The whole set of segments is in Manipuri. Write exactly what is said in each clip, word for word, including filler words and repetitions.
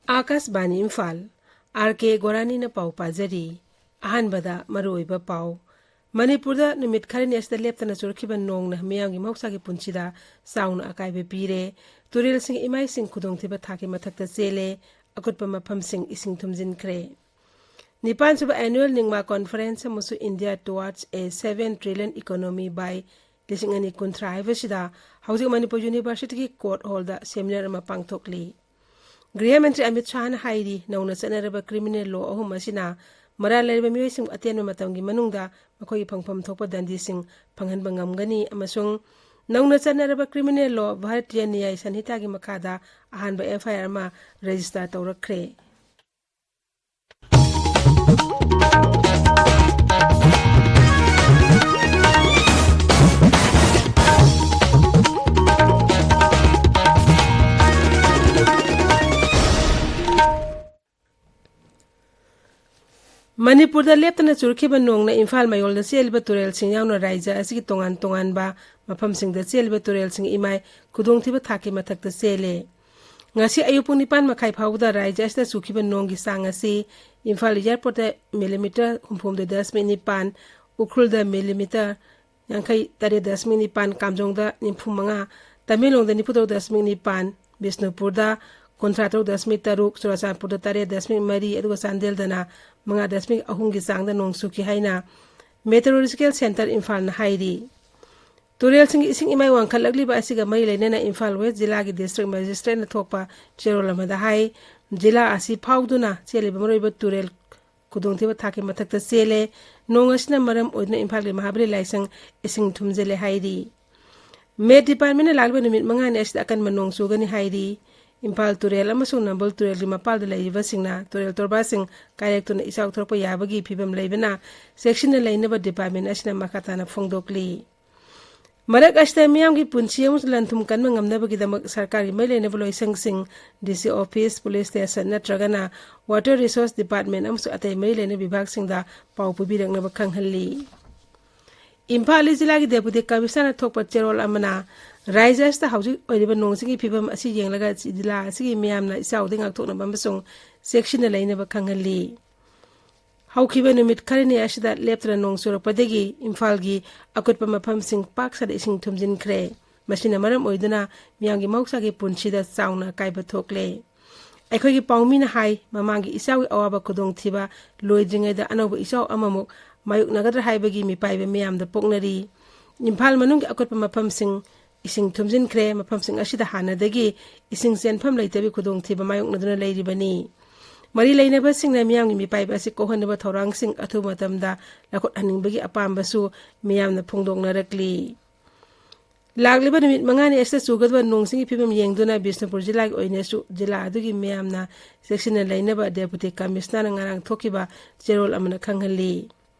ꯑꯥꯀꯥꯁꯕꯥꯅꯤ ꯏꯝꯐꯥꯜ, ꯑꯥꯔ ꯀꯦ ꯒꯣꯔꯥꯅꯤꯅ ꯄꯥꯎ ꯄꯥꯖꯔꯤ꯫ ꯑꯍꯥꯟꯕꯗ ꯃꯔꯨꯑꯣꯏꯕ ꯄꯥꯎ꯫ ꯃꯅꯤꯄꯨꯔꯗ ꯅꯨꯃꯤꯠ ꯈꯔꯅꯤ ꯑꯁꯤꯗ ꯂꯦꯞꯇꯅ ꯆꯨꯔꯛꯈꯤꯕ ꯅꯣꯡꯅ ꯃꯤꯌꯥꯝꯒꯤ ꯃꯍꯧꯁꯥꯒꯤ ꯄꯨꯟꯁꯤꯗ ꯆꯥꯎꯅ ꯑꯀꯥꯏꯕ ꯄꯤꯔꯦ꯫ ꯇꯨꯔꯦꯜꯁꯤꯡ ꯏꯃꯥꯏꯁꯤꯡ ꯈꯨꯗꯣꯡꯊꯤꯕ ꯊꯥꯛꯀꯤ ꯃꯊꯛꯇ ꯆꯦꯜꯂꯦ꯫ ꯑꯀꯨꯠꯄ ꯃꯐꯝꯁꯤꯡ ꯏꯁꯤꯡ ꯊꯨꯝꯖꯤꯟꯈ꯭ꯔꯦ꯫ ꯅꯤꯄꯥꯟꯁꯨꯕ Annual ꯅꯤꯡꯃꯥ Conference ꯑꯃꯁꯨꯡ India Towards a Seven Trillion Economy by ꯂꯤꯁꯤꯡ ꯑꯅꯤ ꯀꯨꯟꯊ꯭ꯔꯥ ꯍꯥꯏꯕꯁꯤꯗ ꯍꯧꯖꯤꯛ ꯃꯅꯤꯄꯨꯔ ꯌꯨꯅꯤꯚꯔꯁꯤꯇꯤꯒꯤ ꯀꯣꯔꯠ ꯍꯣꯜꯗ ꯁꯦꯃꯤꯅꯥꯔ ꯑꯃ ꯄꯥꯡꯊꯣꯛꯂꯤ꯫ ꯒ꯭ꯔꯤꯍ ꯃꯟꯇ꯭ꯔꯤ ꯑꯃꯤꯠ ꯁꯥꯍꯅ ꯍꯥꯏꯔꯤ, ꯅꯧꯅ ꯆꯠꯅꯔꯕ ꯀ꯭ꯔꯤꯃꯤꯅꯦꯜ ꯂꯣ ꯑꯍꯨꯝ ꯑꯁꯤꯅ ꯃꯔꯥꯜ ꯂꯩꯔꯕ ꯃꯤꯑꯣꯏꯁꯤꯡ ꯑꯇꯦꯟꯕ ꯃꯇꯝꯒꯤ ꯃꯅꯨꯡꯗ ꯃꯈꯣꯏꯒꯤ ꯐꯪꯐꯝ ꯊꯣꯛꯄ ꯗꯟꯗꯤꯁꯤꯡ ꯐꯪꯍꯟꯕ ꯉꯝꯒꯅꯤ ꯑꯃꯁꯨꯡ ꯅꯧꯅ ꯆꯠꯅꯔꯕ ꯀ꯭ꯔꯤꯃꯤꯅꯦꯜ ꯂꯣ ꯚꯥꯔꯇꯤꯌ ꯅ꯭ꯌꯥꯌ ꯁꯟꯍꯤꯇꯥꯒꯤ ꯃꯈꯥꯗ ꯑꯍꯥꯟꯕ ꯑꯦꯐ ꯑꯥꯏ ꯑꯥꯔ ꯑꯃ ꯔꯦꯖꯤꯁꯇꯥꯔ ꯇꯧꯔꯛꯈ꯭ꯔꯦ꯫ ꯃꯅꯤꯄꯨꯔꯗ ꯂꯦꯞꯇꯅ ꯆꯨꯔꯛꯈꯤꯕ ꯅꯣꯡꯅ ꯏꯝꯐꯥꯜ ꯃꯌꯣꯜꯗ ꯆꯦꯜꯂꯤꯕ ꯇꯨꯔꯦꯜꯁꯤꯡ ꯌꯥꯎꯅ ꯔꯥꯖ꯭ꯌ ꯑꯁꯤꯒꯤ ꯇꯣꯉꯥꯟ ꯇꯣꯉꯥꯟꯕ ꯃꯐꯝꯁꯤꯡꯗ ꯆꯦꯜꯂꯤꯕ ꯇꯨꯔꯦꯜꯁꯤꯡ ꯏꯃꯥꯏ ꯈꯨꯗꯣꯡꯊꯤꯕ ꯊꯥꯛꯀꯤ ꯃꯊꯛꯇ ꯆꯦꯜꯂꯦ꯫ ꯉꯁꯤ ꯑꯌꯨꯛ ꯄꯨꯡ ꯅꯤꯄꯥꯟ ꯃꯈꯥꯏ ꯐꯥꯎꯕꯗ ꯔꯥꯖ꯭ꯌ ꯑꯁꯤꯗ ꯆꯨꯈꯤꯕ ꯅꯣꯡꯒꯤ ꯆꯥꯡ ꯑꯁꯤ ꯏꯝꯐꯥꯜ ꯑꯦꯌꯥꯔꯄꯣꯔꯠꯇ ꯃꯤꯂꯤꯃꯤꯇꯔ ꯍꯨꯝꯐꯨꯍꯨꯝꯗꯣꯏ ꯗꯁꯃꯤꯛ ꯅꯤꯄꯥꯟ, ꯎꯈ꯭ꯔꯨꯜꯗ ꯃꯤꯂꯤꯃꯤꯇꯔ ꯌꯥꯡꯈꯩ ꯇꯔꯦꯠ ꯗꯁꯃꯤꯛ ꯅꯤꯄꯥꯟ, ꯀꯥꯝꯖꯣꯡꯗ ꯅꯤꯐꯨ ꯃꯉꯥ, ꯇꯃꯦꯡꯂꯣꯡꯗ ꯅꯤꯐꯨ ꯇꯔꯨꯛ ꯗꯁꯃꯤꯛ ꯅꯤꯄꯥꯟ, ꯕꯤꯁꯅꯨꯄꯨꯔꯗ ꯀꯨꯟꯊ꯭ꯔꯥ ꯇꯔꯨꯛ ꯗꯁꯃꯤꯛ ꯇꯔꯨꯛ, ꯆꯨꯔꯥꯆꯥꯟꯄꯨꯔꯗ ꯇꯔꯦꯠ ꯗꯁꯃꯤꯛ ꯃꯔꯤ, ꯑꯗꯨꯒ ꯆꯥꯟꯗꯦꯜꯗꯅ ꯃꯉꯥ ꯗꯁꯃꯤꯛ ꯑꯍꯨꯝꯒꯤ ꯆꯥꯡꯗ ꯅꯣꯡ ꯆꯨꯈꯤ ꯍꯥꯏꯅ Meteorological Centre ꯏꯝꯐꯥꯜꯅ ꯍꯥꯏꯔꯤ꯫ ꯇꯨꯔꯦꯜꯁꯤꯡꯒꯤ ꯏꯁꯤꯡ ꯏꯃꯥꯏ ꯋꯥꯡꯈꯠꯂꯛꯂꯤꯕ ꯑꯁꯤꯒ ꯃꯔꯤ ꯂꯩꯅꯅ ꯏꯝꯐꯥꯜ ꯋꯦꯁ ꯖꯤꯂꯥꯒꯤ ꯗꯤꯁꯇ꯭ꯔꯤꯛ ꯃꯦꯖꯤꯁꯇ꯭ꯔꯦꯠꯅ ꯊꯣꯛꯄ ꯆꯦꯔꯣꯜ ꯑꯃꯗ ꯍꯥꯏ, ꯖꯤꯂꯥ ꯑꯁꯤ ꯐꯥꯎꯗꯨꯅ ꯆꯦꯜꯂꯤꯕ ꯃꯔꯨꯑꯣꯏꯕ ꯇꯨꯔꯦꯜ ꯈꯨꯗꯣꯡꯊꯤꯕ ꯊꯥꯛꯀꯤ ꯃꯊꯛꯇ ꯆꯦꯜꯂꯦ꯫ ꯅꯣꯡ ꯑꯁꯤꯅ ꯃꯔꯝ ꯑꯣꯏꯗꯨꯅ ꯏꯝꯐꯥꯜꯒꯤ ꯃꯍꯥꯕꯂꯤ ꯂꯥꯏꯁꯪ ꯏꯁꯤꯡ ꯊꯨꯝꯖꯤꯜꯂꯦ ꯍꯥꯏꯔꯤ꯫ ꯃꯦꯠ ꯗꯤꯄꯥꯔꯠꯃꯦꯟꯅ ꯂꯥꯛꯂꯤꯕ ꯅꯨꯃꯤꯠ ꯃꯉꯥꯅꯤ ꯑꯁꯤꯗ ꯑꯀꯟꯕ ꯅꯣꯡ ꯆꯨꯒꯅꯤ ꯍꯥꯏꯔꯤ꯫ ꯏꯝꯐꯥꯜ ꯇꯨꯔꯦꯜ ꯑꯃꯁꯨꯡ ꯅꯝꯕꯨꯜ ꯇꯨꯔꯦꯜꯒꯤ ꯃꯄꯥꯜꯗ ꯂꯩꯔꯤꯕꯁꯤꯡꯅ ꯇꯨꯔꯦꯜ ꯇꯣꯔꯕꯥꯟꯁꯤꯡ ꯀꯥꯏꯔꯛꯇꯨꯅ ꯏꯆꯥꯎ ꯊꯣꯛꯄ ꯌꯥꯕꯒꯤ ꯐꯤꯕꯝ ꯂꯩꯕꯅ ꯆꯦꯛꯁꯤꯟꯅ ꯂꯩꯅꯕ ꯗꯤꯄꯥꯔꯠꯃꯦꯟ ꯑꯁꯤꯅ ꯃꯈꯥ ꯇꯥꯅ ꯐꯣꯡꯗꯣꯛꯂꯤ꯫ ꯃꯔꯛ ꯑꯁꯤꯗ ꯃꯤꯌꯥꯝꯒꯤ ꯄꯨꯟꯁꯤ ꯑꯃꯁꯨꯡ ꯂꯟ ꯊꯨꯝ ꯀꯟꯕ ꯉꯝꯅꯕꯒꯤꯗꯃꯛ ꯁꯔꯀꯥꯔꯒꯤ ꯃꯔꯤ ꯂꯩꯅꯕ ꯂꯣꯏꯁꯪꯁꯤꯡ, ꯗꯤ ꯁꯤ ꯑꯣꯐꯤꯁ, ꯄꯨꯂꯤꯁ ꯁ꯭ꯇꯦꯁꯟ ꯅꯠꯇ꯭ꯔꯒꯅ ꯋꯥꯇꯔ ꯔꯤꯁꯣꯔꯁ ꯗꯤꯄꯥꯔꯠꯃꯦꯟ ꯑꯃꯁꯨꯡ ꯑꯇꯩ ꯃꯔꯤ ꯂꯩꯅꯕ ꯕꯤꯚꯥꯒꯁꯤꯡꯗ ꯄꯥꯎ ꯄꯤꯕꯤꯔꯛꯅꯕ ꯈꯪꯍꯜꯂꯤ꯫ ꯏꯝꯐꯥꯜ ꯏꯁ ꯖꯤꯂꯥꯒꯤ ꯗꯦꯄꯨꯇꯤ ꯀꯃꯤꯁꯅꯔꯅ ꯊꯣꯛꯄ ꯆꯦꯔꯣꯜ ꯑꯃꯅ ꯔꯥꯏꯖ꯭ꯌ ꯑꯁꯤꯗ ꯍꯧꯖꯤꯛ ꯑꯣꯏꯔꯤꯕ ꯅꯣꯡ ꯆꯤꯡꯒꯤ ꯐꯤꯕꯝ ꯑꯁꯤ ꯌꯦꯡꯂꯒ ꯖꯤꯂꯥ ꯑꯁꯤꯒꯤ ꯃꯤꯌꯥꯝꯅ ꯏꯆꯥꯎꯗꯒꯤ ꯉꯥꯛꯊꯣꯛꯅꯕ ꯑꯃꯁꯨꯡ ꯆꯦꯛꯁꯤꯟꯅ ꯂꯩꯅꯕ ꯈꯪꯍꯜꯂꯤ꯫ ꯍꯧꯈꯤꯕ ꯅꯨꯃꯤꯠ ꯈꯔꯅꯤ ꯑꯁꯤꯗ ꯂꯦꯞꯇꯅ ꯅꯣꯡ ꯆꯨꯔꯛꯄꯗꯒꯤ ꯏꯝꯐꯥꯜꯒꯤ ꯑꯀꯨꯠꯄ ꯃꯐꯝꯁꯤꯡ ꯄꯥꯛ ꯁꯟꯅ ꯏꯁꯤꯡ ꯊꯨꯝꯖꯤꯟꯈ꯭ꯔꯦ꯫ ꯃꯁꯤꯅ ꯃꯔꯝ ꯑꯣꯏꯗꯨꯅ ꯃꯤꯌꯥꯝꯒꯤ ꯃꯍꯧꯁꯥꯒꯤ ꯄꯨꯟꯁꯤꯗ ꯆꯥꯎꯅ ꯑꯀꯥꯏꯕ ꯊꯣꯛꯂꯦ꯫ ꯑꯩꯈꯣꯏꯒꯤ ꯄꯥꯎꯃꯤꯅ ꯍꯥꯏ, ꯃꯃꯥꯡꯒꯤ ꯏꯆꯥꯎꯒꯤ ꯑꯋꯥꯕ ꯈꯨꯗꯣꯡꯊꯤꯕ ꯂꯣꯏꯗ꯭ꯔꯤꯉꯩꯗ ꯑꯅꯧꯕ ꯏꯆꯥꯎ ꯑꯃꯃꯨꯛ ꯃꯥꯌꯣꯛꯅꯒꯗ꯭ꯔꯥ ꯍꯥꯏꯕꯒꯤ ꯃꯤꯄꯥꯏꯕ ꯃꯤꯌꯥꯝꯗ ꯄꯣꯛꯅꯔꯤ꯫ ꯏꯝꯐꯥꯜ ꯃꯅꯨꯡꯒꯤ ꯑꯀꯨꯠꯄ ꯃꯐꯝꯁꯤꯡ ꯏꯁꯤꯡ ꯊꯨꯝꯖꯤꯟꯈ꯭ꯔꯦ꯫ ꯃꯐꯝꯁꯤꯡ ꯑꯁꯤꯗ ꯍꯥꯟꯅꯗꯒꯤ ꯏꯁꯤꯡ ꯆꯦꯟꯐꯝ ꯂꯩꯇꯕꯒꯤ ꯈꯨꯗꯣꯡꯊꯤꯕ ꯃꯥꯌꯣꯛꯅꯗꯨꯅ ꯂꯩꯔꯤꯕꯅꯤ꯫ ꯃꯔꯤ ꯂꯩꯅꯕꯁꯤꯡꯅ ꯃꯤꯌꯥꯝꯒꯤ ꯃꯤꯄꯥꯏꯕ ꯑꯁꯤ ꯀꯣꯛꯍꯟꯅꯕ ꯊꯧꯔꯥꯡꯁꯤꯡ ꯑꯊꯨꯕ ꯃꯇꯝꯗ ꯂꯧꯈꯠꯍꯟꯅꯤꯡꯕꯒꯤ ꯑꯄꯥꯝꯕꯁꯨ ꯃꯤꯌꯥꯝꯅ ꯐꯣꯡꯗꯣꯛꯅꯔꯛꯂꯤ꯫ ꯂꯥꯛꯂꯤꯕ ꯅꯨꯃꯤꯠ ꯃꯉꯥꯅꯤ ꯑꯁꯤꯗ ꯆꯨꯒꯗꯕ ꯅꯣꯡꯁꯤꯡꯒꯤ ꯐꯤꯕꯝ ꯌꯦꯡꯗꯨꯅ ꯕꯤꯁꯅꯨꯄꯨꯔ ꯖꯤꯂꯥꯒꯤ ꯑꯣꯏꯅꯁꯨ ꯖꯤꯂꯥ ꯑꯗꯨꯒꯤ ꯃꯤꯌꯥꯝꯅ ꯆꯦꯛꯁꯤꯟꯅ ꯂꯩꯅꯕ ꯗꯦꯄꯨꯇꯤ ꯀꯃꯤꯁꯅꯔꯅ ꯉꯔꯥꯡ ꯊꯣꯛꯈꯤꯕ ꯆꯦꯔꯣꯜ ꯑꯃꯅ ꯈꯪꯍꯜꯂꯤ꯫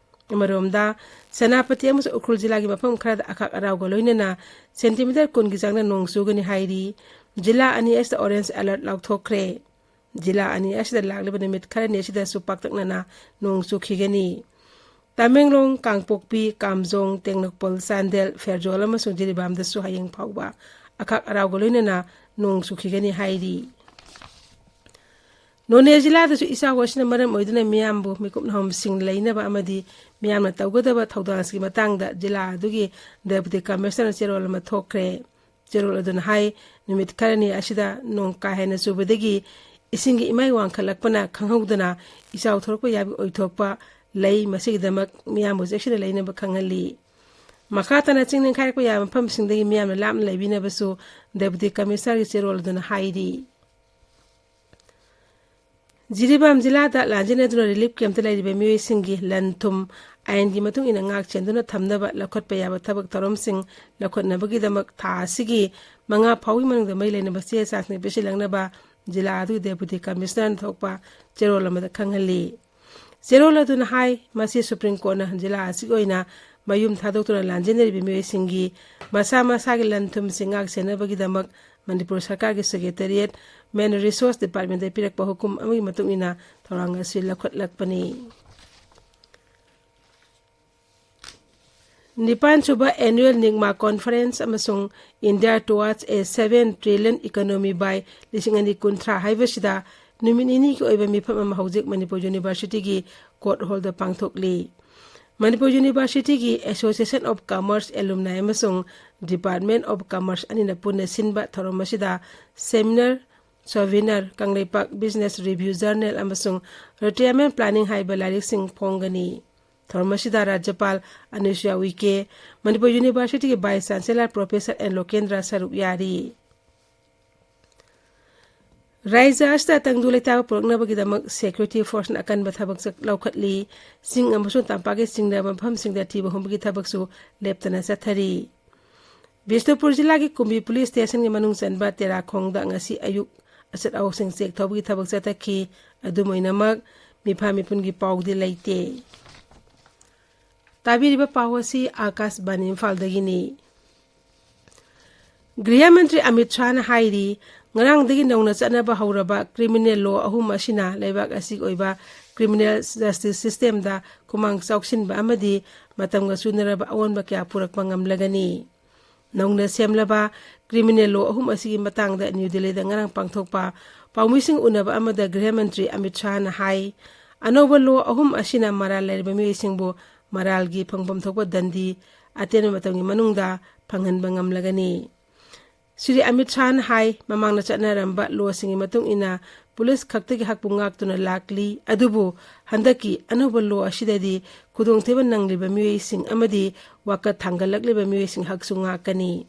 ꯑꯃꯔꯣꯝꯗ, ꯁꯦꯅꯥꯄꯇꯤ ꯑꯃꯁꯨꯡ ꯎꯈ꯭ꯔꯨꯜ ꯖꯤꯂꯥꯒꯤ ꯃꯐꯝ ꯈꯔꯗ ꯑꯈꯥꯛ ꯑꯔꯥꯎꯒ ꯂꯣꯏꯅꯅ ꯁꯦꯟꯇꯤꯃꯤꯇꯔ ꯀꯨꯟꯒꯤ ꯆꯥꯡꯗ ꯅꯣꯡ ꯆꯨꯒꯅꯤ ꯍꯥꯏꯔꯤ꯫ ꯖꯤꯂꯥ ꯑꯅꯤ ꯑꯁꯤꯗ ꯑꯣꯔꯦꯟꯖ ꯑꯦꯂꯔꯠ ꯂꯥꯎꯊꯣꯛꯈ꯭ꯔꯦ꯫ ꯖꯤꯂꯥ ꯑꯅꯤ ꯑꯁꯤꯗ ꯂꯥꯛꯂꯤꯕ ꯅꯨꯃꯤꯠ ꯈꯔꯅꯤ ꯑꯁꯤꯗꯁꯨ ꯄꯥꯛꯇꯛꯅꯅ ꯅꯣꯡ ꯆꯨꯈꯤꯒꯅꯤ꯫ ꯇꯃꯦꯡꯂꯣꯡ, ꯀꯥꯡꯄꯣꯛꯄꯤ, ꯀꯥꯝꯖꯣꯡ, ꯇꯦꯡꯅꯧꯄꯜ, ꯆꯥꯟꯗꯦꯜ, ꯐꯦꯔꯖꯣꯜ ꯑꯃꯁꯨꯡ ꯖꯤꯔꯤꯕꯥꯝꯗꯁꯨ ꯍꯌꯦꯡ ꯐꯥꯎꯕ ꯑꯈꯥꯛ ꯑꯔꯥꯎꯒ ꯂꯣꯏꯅꯅ ꯅꯣꯡ ꯆꯨꯈꯤꯒꯅꯤ ꯍꯥꯏꯔꯤ꯫ ꯅꯣꯅꯦ ꯖꯤꯂꯥꯗꯁꯨ ꯏꯆꯥꯎ ꯑꯁꯤꯅ ꯃꯔꯝ ꯑꯣꯏꯗꯨꯅ ꯃꯤꯌꯥꯝꯕꯨ ꯃꯤꯀꯨꯞ ꯅꯍꯨꯝꯁꯤꯡ ꯂꯩꯅꯕ ꯑꯃꯗꯤ ꯃꯤꯌꯥꯝꯅ ꯇꯧꯒꯗꯕ ꯊꯧꯗꯥꯡꯁꯤꯒꯤ ꯃꯇꯥꯡꯗ ꯖꯤꯂꯥ ꯑꯗꯨꯒꯤ ꯗꯦꯄꯨꯇꯤ ꯀꯃꯤꯁꯅꯔꯅ ꯆꯦꯔꯣꯜ ꯑꯃ ꯊꯣꯛꯈ꯭ꯔꯦ꯫ ꯆꯦꯔꯣꯜ ꯑꯗꯨꯅ ꯍꯥꯏ, ꯅꯨꯃꯤꯠ ꯈꯔꯅꯤ ꯑꯁꯤꯗ ꯅꯣꯡ ꯀꯥ ꯍꯦꯟꯅ ꯆꯨꯕꯗꯒꯤ ꯏꯁꯤꯡꯒꯤ ꯏꯃꯥꯏ ꯋꯥꯡꯈꯠꯂꯛꯄꯅ ꯈꯪꯍꯧꯗꯅ ꯏꯆꯥꯎ ꯊꯣꯛꯂꯛꯄ ꯌꯥꯕꯒꯤ ꯑꯣꯏꯊꯣꯛꯄ ꯂꯩ꯫ ꯃꯁꯤꯒꯤꯗꯃꯛ ꯃꯤꯌꯥꯝꯕꯨ ꯆꯦꯛꯁꯤꯟꯅ ꯂꯩꯅꯕ ꯈꯪꯍꯜꯂꯤ꯫ ꯃꯈꯥ ꯇꯥꯅ ꯆꯤꯡ ꯅꯤꯡꯈꯥꯏꯔꯛꯄ ꯌꯥꯕ ꯃꯐꯝꯁꯤꯡꯗꯒꯤ ꯃꯤꯌꯥꯝꯅ ꯂꯥꯞꯅ ꯂꯩꯕꯤꯅꯕꯁꯨ ꯗꯦꯄꯨꯇꯤ ꯀꯃꯤꯁꯅꯔꯒꯤ ꯆꯦꯔꯣꯜ ꯑꯗꯨꯅ ꯍꯥꯏꯔꯤ꯫ ꯖꯤꯔꯤꯕꯥꯝ ꯖꯤꯂꯥꯗ ꯂꯥꯟꯖꯦꯟꯅꯗꯨꯅ ꯔꯤꯂꯤꯐ ꯀꯦꯝꯞꯇ ꯂꯩꯔꯤꯕ ꯃꯤꯑꯣꯏꯁꯤꯡꯒꯤ ꯂꯟ ꯊꯨꯝ ꯑꯥꯏꯟꯒꯤ ꯃꯇꯨꯡ ꯏꯟꯅ ꯉꯥꯛ ꯁꯦꯟꯗꯨꯅ ꯊꯝꯅꯕ ꯂꯧꯈꯠꯄ ꯌꯥꯕ ꯊꯕꯛ ꯊꯧꯔꯝꯁꯤꯡ ꯂꯧꯈꯠꯅꯕꯒꯤꯗꯃꯛ ꯊꯥ ꯑꯁꯤꯒꯤ ꯃꯉꯥ ꯐꯥꯎꯒꯤ ꯃꯅꯨꯡꯗ ꯃꯔꯤ ꯂꯩꯅꯕ ꯆꯦ ꯆꯥꯡꯁꯤꯡ ꯄꯤꯁꯤꯜꯂꯛꯅꯕ ꯖꯤꯂꯥ ꯑꯗꯨꯒꯤ ꯗꯦꯄꯨꯇꯤ ꯀꯃꯤꯁꯅꯔꯅ ꯊꯣꯛꯄ ꯆꯦꯔꯣꯜ ꯑꯃꯗ ꯈꯪꯍꯜꯂꯤ꯫ ꯆꯦꯔꯣꯜ ꯑꯗꯨꯅ ꯍꯥꯏ, ꯃꯁꯤ ꯁꯨꯄ꯭ꯔꯤꯝ ꯀꯣꯔꯠꯅ ꯖꯤꯂꯥ ꯑꯁꯤꯒꯤ ꯑꯣꯏꯅ ꯃꯌꯨꯝ ꯊꯥꯗꯣꯛꯇꯨꯅ ꯂꯥꯟꯖꯦꯟꯅꯔꯤꯕ ꯃꯤꯑꯣꯏꯁꯤꯡꯒꯤ ꯃꯁꯥ ꯃꯁꯥꯒꯤ ꯂꯟ ꯊꯨꯝꯁꯤꯡ ꯉꯥꯛ ꯁꯦꯟꯅꯕꯒꯤꯗꯃꯛ ꯃꯅꯤꯄꯨꯔ ꯁꯔꯀꯥꯔꯒꯤ ꯁꯦꯀ꯭ꯔꯦꯇꯦꯔꯤꯌꯦꯠ, ꯃꯦꯟ ꯔꯤꯁꯣꯔꯁ ꯗꯤꯄꯥꯔꯠꯃꯦꯟꯗ ꯄꯤꯔꯛꯄ ꯍꯨꯀꯨꯝ ꯑꯃꯒꯤ ꯃꯇꯨꯡ ꯏꯟꯅ ꯊꯧꯔꯥꯡ ꯑꯁꯤ ꯂꯧꯈꯠꯂꯛꯄꯅꯤ꯫ ꯅꯤꯄꯥꯟ ꯁꯨꯕ Annual ꯅꯤꯒꯃꯥ Conference ꯑꯃꯁꯨꯡ India Towards a Seven Trillion Economy by ꯂꯤꯁꯤꯡ ꯑꯅꯤ ꯀꯨꯟꯊ꯭ꯔꯥ ꯍꯥꯏꯕꯁꯤꯗ ꯅꯨꯃꯤꯠ ꯅꯤꯅꯤꯒꯤ ꯑꯣꯏꯕ ꯃꯤꯐꯝ ꯑꯃ ꯍꯧꯖꯤꯛ ꯃꯅꯤꯄꯨꯔ ꯌꯨꯅꯤꯚꯔꯁꯤꯇꯤꯒꯤ ꯀꯣꯔꯠ ꯍꯣꯜꯗ ꯄꯥꯡꯊꯣꯛꯂꯤ꯫ ꯃꯅꯤꯄꯨꯔ ꯌꯨꯅꯤꯚꯔꯁꯤꯇꯤꯒꯤ Association of Commerce Alumni ꯑꯃꯁꯨꯡ Department of Commerce ꯑꯅꯤꯅ ꯄꯨꯟꯅ ꯁꯤꯟꯕ ꯊꯧꯔꯝ ꯑꯁꯤꯗ seminar, souvenir, Kangleipak Business Review Journal ꯑꯃꯁꯨꯡ Retirement Planning ꯍꯥꯏꯕ ꯂꯥꯏꯔꯤꯛꯁꯤꯡ ꯐꯣꯡꯒꯅꯤ꯫ ꯊꯧꯔꯝ ꯑꯁꯤꯗ ꯔꯥꯖ꯭ꯌꯄꯥꯜ ꯑꯅꯨꯁꯨꯌꯥ ꯎꯏꯀꯦ, ꯃꯅꯤꯄꯨꯔ ꯌꯨꯅꯤꯚꯔꯁꯤꯇꯤꯒꯤ Vice Chancellor Professor ꯑꯦꯟ ꯂꯣꯀꯦꯟꯗ꯭ꯔ ꯁꯔꯨꯛ ꯌꯥꯔꯤ꯫ ꯔꯥꯖ꯭ꯌ ꯑꯁꯤꯗ ꯇꯪꯗꯨ ꯂꯩꯇꯥꯕ ꯄꯨꯔꯛꯅꯕꯒꯤꯗꯃꯛ security forceꯅ ꯑꯀꯟꯕ ꯊꯕꯛ ꯆꯠ-, ꯂꯧꯈꯠꯂꯤ꯫ ꯆꯤꯡ ꯑꯃꯁꯨꯡ ꯇꯝꯄꯥꯛꯀꯤ ꯆꯤꯡꯗ ꯃꯐꯝꯁꯤꯡꯗ ꯊꯤꯕ ꯍꯨꯝꯕꯒꯤ ꯊꯕꯛꯁꯨ ꯂꯦꯞꯇꯅ ꯆꯠꯊꯔꯤ꯫ ꯕꯤꯁꯅꯨꯄꯨꯔ ꯖꯤꯂꯥꯒꯤ ꯀꯨꯝꯕꯤ ꯄꯨꯂꯤꯁ ꯁ꯭ꯇꯦꯁꯟꯒꯤ ꯃꯅꯨꯡ ꯆꯟꯕ ꯇꯦꯔꯥꯈꯣꯡꯗ ꯉꯁꯤ ꯑꯌꯨꯛ ꯑꯆꯠ ꯑꯋꯣꯛꯁꯤꯡ ꯆꯦꯛ ꯊꯧꯕꯒꯤ ꯊꯕꯛ ꯆꯠꯊꯈꯤ꯫ ꯑꯗꯨꯝ ꯑꯣꯏꯅꯃꯛ, ꯃꯤꯐꯥ ꯃꯤꯄꯨꯟꯒꯤ ꯄꯥꯎꯗꯤ ꯂꯩꯇꯦ꯫ ꯇꯥꯕꯤꯔꯤꯕ ꯄꯥꯎ ꯑꯁꯤ ꯑꯥꯀꯥꯁꯕꯥꯅꯤ ꯏꯝꯐꯥꯜꯗꯒꯤꯅꯤ꯫ ꯒ꯭ꯔꯤꯍ ꯃꯟꯇ꯭ꯔꯤ ꯑꯃꯤꯠ ꯁꯥꯍꯅ ꯍꯥꯏꯔꯤ, ꯉꯔꯥꯡꯗꯒꯤ ꯅꯧꯅ ꯆꯠꯅꯕ ꯍꯧꯔꯕ criminal law ꯑꯍꯨꯝ ꯑꯁꯤꯅ ꯂꯩꯕꯥꯛ ꯑꯁꯤꯒꯤ ꯑꯣꯏꯕ criminal justice systemꯗ ꯈꯨꯃꯥꯡ ꯆꯥꯎꯁꯤꯟꯕ ꯑꯃꯗꯤ ꯃꯇꯝꯒ ꯆꯨꯅꯔꯕ ꯑꯑꯣꯟꯕ ꯀꯌꯥ ꯄꯨꯔꯛꯄ ꯉꯝꯂꯒꯅꯤ꯫ ꯅꯧꯅ ꯁꯦꯝꯂꯕ criminal law ꯑꯍꯨꯝ ꯑꯁꯤꯒꯤ ꯃꯇꯥꯡꯗ ꯅ꯭ꯌꯨ ꯗꯤꯜꯂꯤꯗ ꯉꯔꯥꯡ ꯄꯥꯡꯊꯣꯛꯄ ꯄꯥꯎꯃꯤꯁꯤꯡ ꯎꯅꯕ ꯑꯃꯗ ꯒ꯭ꯔꯤꯍ ꯃꯟꯇ꯭ꯔꯤ ꯑꯃꯤꯠ ꯁꯥꯍꯅ ꯍꯥꯏ, ꯑꯅꯧꯕ law ꯑꯍꯨꯝ ꯑꯁꯤꯅ ꯃꯔꯥꯜ ꯂꯩꯔꯕ ꯃꯤꯑꯣꯏꯁꯤꯡꯕꯨ ꯃꯔꯥꯜꯒꯤ ꯐꯪꯐꯝ ꯊꯣꯛꯄ ꯗꯟꯗꯤ ꯑꯇꯦꯟꯕ ꯃꯇꯝꯒꯤ ꯃꯅꯨꯡꯗ ꯐꯪꯍꯟꯕ ꯉꯝꯂꯒꯅꯤ꯫ ꯁ꯭ꯔꯤ ꯑꯃꯤꯠ ꯁꯥꯍꯅ ꯍꯥꯏ, ꯃꯃꯥꯡꯗ ꯆꯠꯅꯔꯝꯕ lawꯁꯤꯡꯒꯤ ꯃꯇꯨꯡ ꯏꯟꯅ ꯄꯨꯂꯤꯁ ꯈꯛꯇꯒꯤ ꯍꯛꯄꯨ ꯉꯥꯛꯇꯨꯅ ꯂꯥꯛꯂꯤ, ꯑꯗꯨꯕꯨ ꯍꯟꯗꯛꯀꯤ ꯑꯅꯧꯕ law ꯑꯁꯤꯗꯗꯤ ꯈꯨꯗꯣꯡꯊꯤꯕ ꯅꯪꯂꯤꯕ ꯃꯤꯑꯣꯏꯁꯤꯡ ꯑꯃꯗꯤ ꯋꯥꯀꯠ ꯊꯥꯡꯒꯠꯂꯛꯂꯤꯕ ꯃꯤꯑꯣꯏꯁꯤꯡ ꯍꯛꯁꯨ ꯉꯥꯛꯀꯅꯤ꯫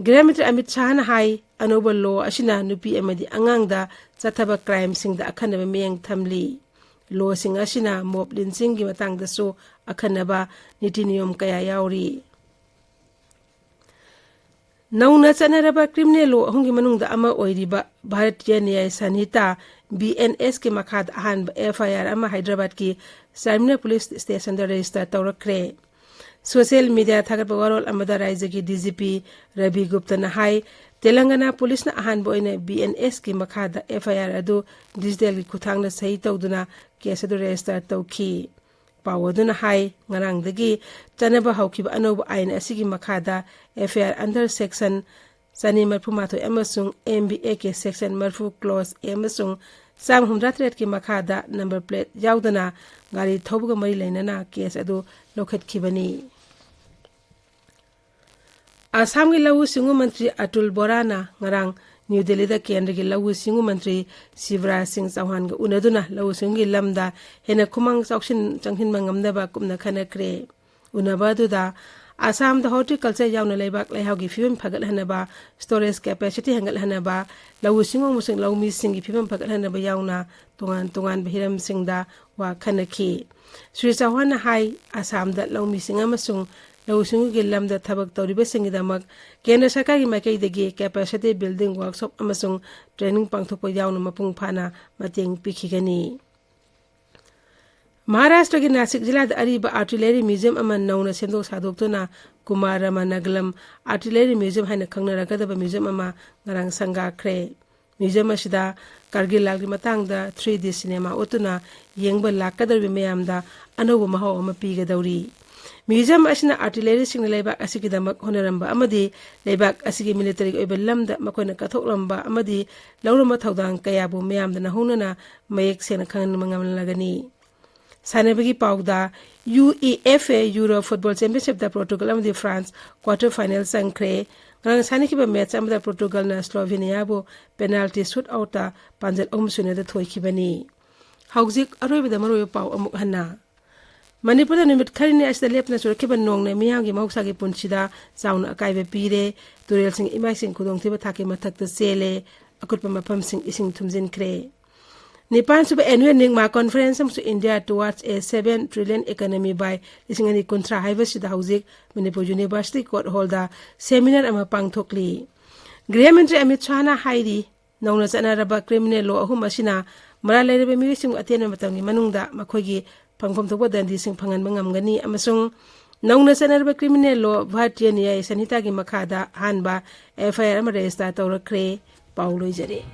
ꯒ꯭ꯔꯤꯍ ꯃꯟꯇ꯭ꯔꯤ ꯑꯃꯤꯠ ꯁꯥꯍꯅ ꯍꯥꯏ, ꯑꯅꯧꯕ law ꯑꯁꯤꯅ ꯅꯨꯄꯤ ꯑꯃꯗꯤ ꯑꯉꯥꯡꯗ ꯆꯠꯊꯕ crimeꯁꯤꯡꯗ ꯑꯈꯟꯅꯕ ꯃꯤꯠꯌꯦꯡ ꯊꯝꯂꯤ꯫ Lawꯁꯤꯡ ꯑꯁꯤꯅ mob lynchingꯒꯤ ꯃꯇꯥꯡꯗꯁꯨ ꯑꯈꯟꯅꯕ ꯅꯤꯇꯤ ꯅꯤꯌꯣꯝ ꯀꯌꯥ ꯌꯥꯎꯔꯤ꯫ ꯅꯧꯅ ꯆꯠꯅꯔꯕ criminal law ꯑꯍꯨꯝꯒꯤ ꯃꯅꯨꯡꯗ ꯑꯃ ꯑꯣꯏꯔꯤꯕ ꯚꯥꯔꯇꯤꯌ ꯅ꯭ꯌꯥꯌ ꯁꯟꯍꯤꯇꯥ, BNSꯀꯤ ꯃꯈꯥꯗ ꯑꯍꯥꯟꯕ FIR ꯑꯃ ꯍꯥꯏꯗ꯭ꯔꯕꯥꯗꯀꯤ ꯆꯥꯔꯃꯤꯅꯥꯔ ꯄꯨꯂꯤꯁ ꯁ꯭ꯇꯦꯁꯟꯗ register ꯇꯧꯔꯛꯈ꯭ꯔꯦ꯫ Social media ꯊꯥꯒꯠꯄ ꯋꯥꯔꯣꯜ ꯑꯃꯗ ꯔꯥꯖ꯭ꯌꯒꯤ DGP ꯔꯕꯤ ꯒꯨꯞꯇꯅ ꯍꯥꯏ, ꯇꯦꯂꯪꯒꯅꯥ ꯄꯨꯂꯤꯁꯅ ꯑꯍꯥꯟꯕ ꯑꯣꯏꯅ BNSꯀꯤ ꯃꯈꯥꯗ FIR ꯑꯗꯨ digitalꯒꯤ ꯈꯨꯠꯊꯥꯡꯗ ꯁꯍꯤ ꯇꯧꯗꯨꯅ case ꯑꯗꯨ register ꯇꯧꯈꯤ꯫ ꯄꯥꯎ ꯑꯗꯨꯅ ꯍꯥꯏ, ꯉꯔꯥꯡꯗꯒꯤ ꯆꯠꯅꯕ ꯍꯧꯈꯤꯕ ꯑꯅꯧꯕ ꯑꯥꯏꯟ ꯑꯁꯤꯒꯤ ꯃꯈꯥꯗ F I R under section ꯆꯅꯤ ꯃꯔꯤꯐꯨ ꯃꯥꯊꯣꯏ ꯑꯃꯁꯨꯡ M B A ꯀꯤ section ꯃꯔꯤꯐꯨ clause A ꯑꯃꯁꯨꯡ ꯆꯥꯝꯃ ꯍꯨꯝꯗ꯭ꯔꯥ ꯇꯔꯦꯠꯀꯤ ꯃꯈꯥꯗ number plate ꯌꯥꯎꯗꯅ ꯒꯥꯔꯤ ꯊꯧꯕꯒ ꯃꯔꯤ ꯂꯩꯅꯅ case ꯑꯗꯨ ꯂꯧꯈꯠꯈꯤꯕꯅꯤ꯫ ꯑꯁꯥꯝꯒꯤ ꯂꯧꯎ ꯁꯤꯡꯎ ꯃꯟꯇ꯭ꯔꯤ ꯑꯇꯨꯜ ꯕꯣꯔꯥꯅ ꯉꯔꯥꯡ ꯅ꯭ꯌꯨ ꯗꯦꯜꯂꯤꯗ ꯀꯦꯟꯗ꯭ꯔꯒꯤ ꯂꯧꯎ ꯁꯤꯡꯎ ꯃꯟꯇ꯭ꯔꯤ ꯁꯤꯕꯔꯥꯖ ꯁꯤꯡ ꯆꯧꯍꯥꯟꯒ ꯎꯅꯗꯨꯅ ꯂꯧꯎ ꯁꯤꯡꯎꯒꯤ ꯂꯝꯗ ꯍꯦꯟꯅ ꯈꯨꯃꯥꯡ ꯆꯥꯎꯁꯤꯟ ꯆꯪꯁꯤꯟꯕ ꯉꯝꯅꯕ ꯀꯨꯞꯅ ꯈꯟꯅꯈ꯭ꯔꯦ꯫ ꯎꯅꯕ ꯑꯗꯨꯗ ꯑꯁꯥꯝꯗ horticulture ꯌꯥꯎꯅ ꯂꯩꯕꯥꯛ ꯂꯩꯍꯥꯎꯒꯤ ꯐꯤꯕꯝ ꯐꯒꯠꯍꯟꯅꯕ, storage capacity ꯍꯦꯟꯒꯠꯍꯟꯅꯕ, ꯂꯧꯎ ꯁꯤꯡꯎ ꯑꯃꯁꯨꯡ ꯂꯧꯃꯤꯁꯤꯡꯒꯤ ꯐꯤꯕꯝ ꯐꯒꯠꯍꯟꯅꯕ ꯌꯥꯎꯅ ꯇꯣꯉꯥꯟ ꯇꯣꯉꯥꯟꯕ ꯍꯤꯔꯝꯁꯤꯡꯗ ꯋꯥ ꯈꯟꯅꯈꯤ꯫ ꯁ꯭ꯔꯤ ꯆꯧꯍꯥꯟꯅ ꯍꯥꯏ, ꯑꯁꯥꯝꯗ ꯂꯧꯃꯤꯁꯤꯡ ꯑꯃꯁꯨꯡ ꯂꯧꯎ ꯁꯤꯡꯎꯒꯤ ꯂꯝꯗ ꯊꯕꯛ ꯇꯧꯔꯤꯕꯁꯤꯡꯒꯤꯗꯃꯛ ꯀꯦꯟꯗ꯭ꯔ ꯁꯔꯀꯥꯔꯒꯤ ꯃꯥꯏꯀꯩꯗꯒꯤ capacity building workshop ꯑꯃꯁꯨꯡ training ꯄꯥꯡꯊꯣꯛꯄ ꯌꯥꯎꯅ ꯃꯄꯨꯡ ꯐꯥꯅ ꯃꯇꯦꯡ ꯄꯤꯈꯤꯒꯅꯤ꯫ ꯃꯍꯥꯔꯥꯁꯇ꯭ꯔꯒꯤ ꯅꯥꯁꯤꯛ ꯖꯤꯂꯥꯗ ꯑꯔꯤꯕ artillery museum ꯑꯃ ꯅꯧꯅ ꯁꯦꯝꯗꯣꯛ ꯁꯥꯗꯣꯛꯇꯨꯅ ꯀꯨꯃꯥꯔ ꯔꯃꯅꯒꯂꯝ artillery museum ꯍꯥꯏꯅ ꯈꯪꯅꯔꯒꯗꯕ museum ꯑꯃ ꯉꯔꯥꯡ ꯁꯪꯒꯥꯈ꯭ꯔꯦ꯫ Museum ꯑꯁꯤꯗ ꯀꯥꯔꯒꯤꯜ ꯂꯥꯟꯒꯤ ꯃꯇꯥꯡꯗ three D cinema ꯎꯠꯇꯨꯅ ꯌꯦꯡꯕ ꯂꯥꯛꯀꯗꯧꯔꯤꯕ ꯃꯤꯌꯥꯝꯗ ꯑꯅꯧꯕ ꯃꯍꯥꯎ ꯑꯃ ꯄꯤꯒꯗꯧꯔꯤ꯫ Museum ꯑꯁꯤꯅ artilleryꯁꯤꯡꯅ ꯂꯩꯕꯥꯛ ꯑꯁꯤꯒꯤꯗꯃꯛ ꯍꯣꯠꯅꯔꯝꯕ ꯑꯃꯗꯤ ꯂꯩꯕꯥꯛ ꯑꯁꯤꯒꯤ militaryꯒꯤ ꯑꯣꯏꯕ ꯂꯝꯗ ꯃꯈꯣꯏꯅ ꯀꯠꯊꯣꯛꯂꯝꯕ ꯑꯃꯗꯤ ꯂꯧꯔꯝꯕ ꯊꯧꯗꯥꯡ ꯀꯌꯥꯕꯨ ꯃꯤꯌꯥꯝꯗ ꯅꯧꯍꯧꯅꯅ ꯃꯌꯦꯛ ꯁꯦꯡꯅ ꯈꯪꯍꯟꯕ ꯉꯝꯂꯒꯅꯤ꯫ ꯁꯥꯟꯅꯕꯒꯤ ꯄꯥꯎꯗ, UEFA Euro Football Championshipꯇ Portugal ꯑꯃꯗꯤ France quarter final ꯆꯪꯈ꯭ꯔꯦ꯫ ꯉꯔꯥꯡ ꯁꯥꯟꯅꯈꯤꯕ match ꯑꯃꯗ Portugalꯅ Sloveniaꯕꯨ penalty shootoutꯇ ꯄꯥꯟꯖꯜ ꯑꯍꯨꯝ ꯁꯨꯅꯗ ꯊꯣꯏꯈꯤꯕꯅꯤ꯫ ꯍꯧꯖꯤꯛ ꯑꯔꯣꯏꯕꯗ ꯃꯔꯨꯑꯣꯏꯕ ꯄꯥꯎ ꯑꯃꯨꯛ ꯍꯟꯅ꯫ ꯃꯅꯤꯄꯨꯔꯗ ꯅꯨꯃꯤꯠ ꯈꯔꯅꯤ ꯑꯁꯤꯗ ꯂꯦꯞꯇꯅ ꯆꯨꯔꯛꯈꯤꯕ ꯅꯣꯡꯅ ꯃꯤꯌꯥꯝꯒꯤ ꯃꯍꯧꯁꯥꯒꯤ ꯄꯨꯟꯁꯤꯗ ꯆꯥꯎꯅ ꯑꯀꯥꯏꯕ ꯄꯤꯔꯦ꯫ ꯇꯨꯔꯦꯜꯁꯤꯡ ꯏꯃꯥꯏꯁꯤꯡ ꯈꯨꯗꯣꯡꯊꯤꯕ ꯊꯥꯛꯀꯤ ꯃꯊꯛꯇ ꯆꯦꯜꯂꯦ꯫ ꯑꯀꯨꯠꯄ ꯃꯐꯝꯁꯤꯡ ꯏꯁꯤꯡ ꯊꯨꯝꯖꯤꯟꯈ꯭ꯔꯦ꯫ ꯅꯤꯄꯥꯟꯁꯨꯕ annual ꯅꯤꯛꯃꯥ conference ꯑꯃꯁꯨꯡ India towards a seven trillion economy by ꯂꯤꯁꯤꯡ ꯑꯅꯤ ꯀꯨꯟꯊ꯭ꯔꯥ ꯍꯥꯏꯕꯁꯤꯗ ꯍꯧꯖꯤꯛ ꯃꯅꯤꯄꯨꯔ University Court Hallꯗ seminar ꯑꯃ ꯄꯥꯡꯊꯣꯛꯂꯤ꯫ ꯒ꯭ꯔꯤꯍ ꯃꯟꯇ꯭ꯔꯤ ꯑꯃꯤꯠ ꯁꯥꯍꯅ ꯍꯥꯏꯔꯤ, ꯅꯧꯅ ꯆꯠꯅꯔꯕ criminal law ꯑꯍꯨꯝ ꯑꯁꯤꯅ ꯃꯔꯥꯜ ꯂꯩꯔꯕ ꯃꯤꯑꯣꯏꯁꯤꯡꯕꯨ ꯑꯇꯦꯟꯕ ꯃꯇꯝꯒꯤ ꯃꯅꯨꯡꯗ ꯃꯈꯣꯏꯒꯤ ꯐꯪꯐꯝ ꯊꯣꯛꯄ ꯗꯟꯗꯤꯁꯤꯡ ꯐꯪꯍꯟꯕ ꯉꯝꯒꯅꯤ ꯑꯃꯁꯨꯡ ꯅꯧꯅ ꯆꯠꯅꯔꯕ criminal law Bharatiya Nyaya Sanhitaꯒꯤ ꯃꯈꯥꯗ ꯑꯍꯥꯟꯕ F I R ꯑꯃ register ꯇꯧꯔꯛꯈ꯭ꯔꯦ꯫ ꯄꯥꯎ ꯂꯣꯏꯖꯔꯦ꯫